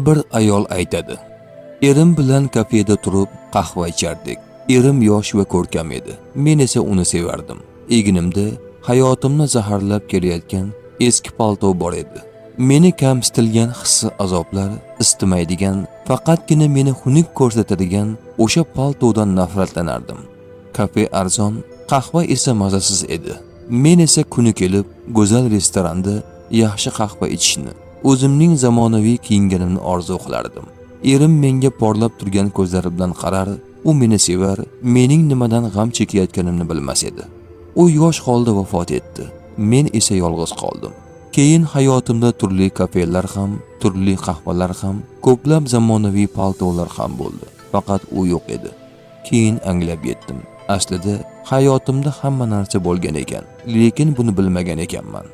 Bir ayol aytadi: "Erim bilan kafeda turib qahva ichardik. Erim yosh va ko'rkam edi. Men esa uni sevardim. Egnimda hayotimni zaharlab kelayotgan eski palto bor edi. Meni kamsitilgan hissi azoblar istimaydigan, faqatgina meni xunuk ko'rsatadigan o'sha paltodan nafratlanardim. Kafe arzon, qahva esa mazasiz edi. Men esa kuni kelib go'zal restoranda yaxshi qahva ichishni, o'zimning zamonaviy kiyinganimni orzu qilardim. Erim menga porlab turgan ko'zlari bilan qarar, u meni sevar, mening nimadan g'am chekayotganimni bilmas edi. U yosh holda vafot etdi. Men esa yolg'iz qoldim. Keyin hayotimda turli kafelar ham, turli qahvalar ham, ko'plab zamonaviy paltolar ham bo'ldi. Faqat u yo'q edi. Keyin anglab yetdim. Aslida hayotimda hamma narsa bo'lgan ekan, lekin buni bilmagan ekanman."